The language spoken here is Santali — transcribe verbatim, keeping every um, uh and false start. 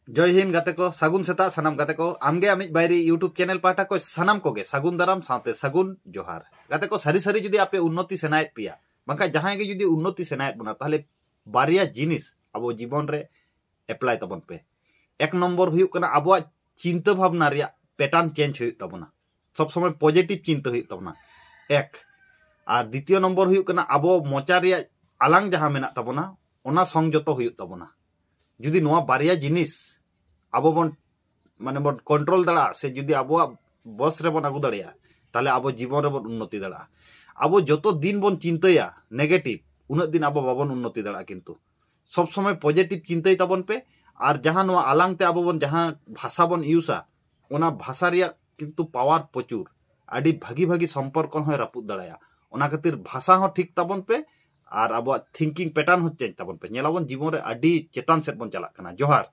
ᱡᱚᱭ ᱦᱤᱱᱫ ᱜᱟᱛᱮ ᱠᱚ, ᱥᱟᱹᱜᱩᱱ ᱥᱮᱛᱟᱜ ᱥᱟᱱᱟᱢ ᱜᱟᱛᱮ ᱠᱚ᱾ ᱟᱢᱜᱮ ᱟᱢᱤᱡ ᱵᱟᱭᱨᱤ YouTube ᱪᱮᱱᱮᱞ ᱯᱟᱦᱴᱟ ᱠᱚ ᱥᱟᱱᱟᱢ ᱠᱚᱜᱮ ᱥᱟᱹᱜᱩᱱ ᱫᱟᱨᱟᱢ ᱥᱟᱶᱛᱮ ᱥᱟᱹᱜᱩᱱ ᱡᱚᱦᱟᱨ᱾ ᱜᱟᱛᱮ ᱠᱚ, ᱥᱟᱹᱨᱤ ᱥᱟᱹᱨᱤ ᱡᱩᱫᱤ ᱟᱯᱮ ᱩᱱᱱᱚᱛᱤ ᱥᱟᱱᱟᱭᱮᱫ ᱯᱮᱭᱟ, ᱵᱟᱝᱠᱷᱟᱱ ᱡᱟᱦᱟᱸᱭ ᱜᱮ ᱡᱩᱫᱤ ᱩᱱᱱᱚᱛᱤ ᱥᱟᱱᱟᱭᱮᱫ ᱵᱚᱱᱟ, ᱛᱟᱦᱚᱞᱮ ᱵᱟᱨᱭᱟ ᱡᱤᱱᱤᱥ ᱟᱵᱚ ᱡᱤᱵᱚᱱ ᱨᱮ ᱮᱯᱞᱟᱭ ᱛᱟᱵᱚᱱ ᱯᱮ᱾ ᱮᱠ ᱱᱚᱢᱵᱚᱨ ᱦᱩᱭᱩᱜ ᱠᱟᱱᱟ ᱟᱵᱚᱣᱟᱜ ᱪᱤᱱᱛᱟᱹ ᱵᱷᱟᱵᱽᱱᱟ ᱨᱮᱭᱟᱜ ᱯᱮᱴᱟᱨᱱ ᱪᱮᱧᱡᱽ ᱦᱩᱭᱩᱜ ᱛᱟᱵᱚᱱᱟ᱾ ᱥᱚᱵ ᱥᱚᱢᱚᱭ ᱯᱚᱡᱮᱴᱤᱵᱷ ᱪᱤᱱᱛᱟᱹ ᱦᱩᱭᱩᱜ ᱛᱟᱵᱚᱱᱟ, ᱮᱠ᱾ ᱟᱨ ᱫᱤᱛᱤᱭᱚ ᱱᱚᱢᱵᱚᱨ ᱦᱩᱭᱩᱜ ᱠᱟᱱᱟ ᱟᱵᱚ ᱢᱚᱪᱟ ᱨᱮᱭᱟᱜ ᱟᱞᱟᱝ ᱡᱟᱦᱟᱸ ᱢᱮᱱᱟᱜ ᱛᱟᱵᱚᱱᱟ, ᱚᱱᱟ ᱥᱚᱝᱡᱚᱛᱚ ᱦᱩᱭᱩᱜ ᱛᱟᱵᱚᱱᱟ᱾ ᱡᱩᱫᱤ ᱱᱚᱣᱟ ᱵᱟᱨᱭᱟ ᱡᱤᱱᱤᱥ ᱟᱵᱚ ᱵᱚᱱ, ᱢᱟᱱᱮ, ᱵᱚᱱ ᱠᱚᱱᱴᱨᱳᱞ ᱫᱟᱲᱮᱭᱟᱜᱼᱟ, ᱥᱮ ᱡᱩᱫᱤ ᱟᱵᱚᱣᱟᱜ ᱵᱚᱥ ᱨᱮᱵᱚᱱ ᱟᱹᱜᱩ ᱫᱟᱲᱮᱭᱟᱜᱼᱟ, ᱛᱟᱦᱚᱞᱮ ᱟᱵᱚ ᱡᱤᱵᱚᱱ ᱨᱮᱵᱚᱱ ᱩᱱᱱᱚᱛᱤ ᱫᱟᱲᱮᱭᱟᱜᱼᱟ᱾ ᱟᱵᱚ ᱡᱚᱛᱚ ᱫᱤᱱ ᱵᱚᱱ ᱪᱤᱱᱛᱟᱹᱭᱟ ᱱᱮᱜᱮᱴᱤᱵᱷ, ᱩᱱᱟᱹᱜ ᱫᱤᱱ ᱟᱵᱚ ᱵᱟᱵᱚᱱ ᱩᱱᱱᱚᱛᱤ ᱫᱟᱲᱮᱭᱟᱜᱼᱟ᱾ ᱠᱤᱱᱛᱩ ᱥᱚᱵ ᱥᱚᱢᱚᱭ ᱯᱚᱡᱮᱴᱤᱵᱷ ᱪᱤᱱᱛᱟᱹᱭ ᱛᱟᱵᱚᱱ ᱯᱮ᱾ ᱟᱨ ᱡᱟᱦᱟᱸ ᱱᱚᱣᱟ ᱟᱞᱟᱝ ᱛᱮ ᱟᱵᱚ ᱵᱚᱱ ᱡᱟᱦᱟᱸ ᱵᱷᱟᱥᱟ ᱵᱚᱱ ᱤᱭᱩᱡᱟ, ᱚᱱᱟ ᱵᱷᱟᱥᱟ ᱨᱮᱭᱟᱜ ᱠᱤᱱᱛᱩ ᱯᱟᱣᱟᱨ ᱯᱨᱚᱪᱩᱨ, ᱟᱹᱰᱤ ᱵᱷᱟᱹᱜᱤ ᱵᱷᱟᱹᱜᱤ ᱥᱚᱢᱯᱚᱨᱠᱚ ᱦᱚᱸᱭ ᱨᱟᱹᱯᱩᱫ ᱫᱟᱲᱮᱭᱟᱜᱼᱟ᱾ ᱚᱱᱟ ᱠᱷᱟᱹᱛᱤᱨ ᱵᱷᱟᱥᱟ ᱦᱚᱸ ᱴᱷᱤᱠ ᱛᱟᱵᱚᱱ ᱯᱮ ᱟᱨ ᱟᱵᱚᱣᱟᱜ ᱛᱷᱤᱝᱠᱤᱝ ᱯᱮᱴᱟᱨᱱ ᱦᱚᱸ ᱪᱮᱧᱡᱽ ᱛᱟᱵᱚᱱ ᱯᱮ᱾ ᱧᱮᱞᱟᱵᱚᱱ ᱡᱤᱵᱚᱱ ᱨᱮ ᱟᱹᱰᱤ ᱪᱮᱛᱟᱱ ᱥᱮᱫ ᱵᱚᱱ ᱪᱟᱞᱟᱜ ᱠᱟᱱᱟ᱾ ᱡᱚᱦᱟᱨ᱾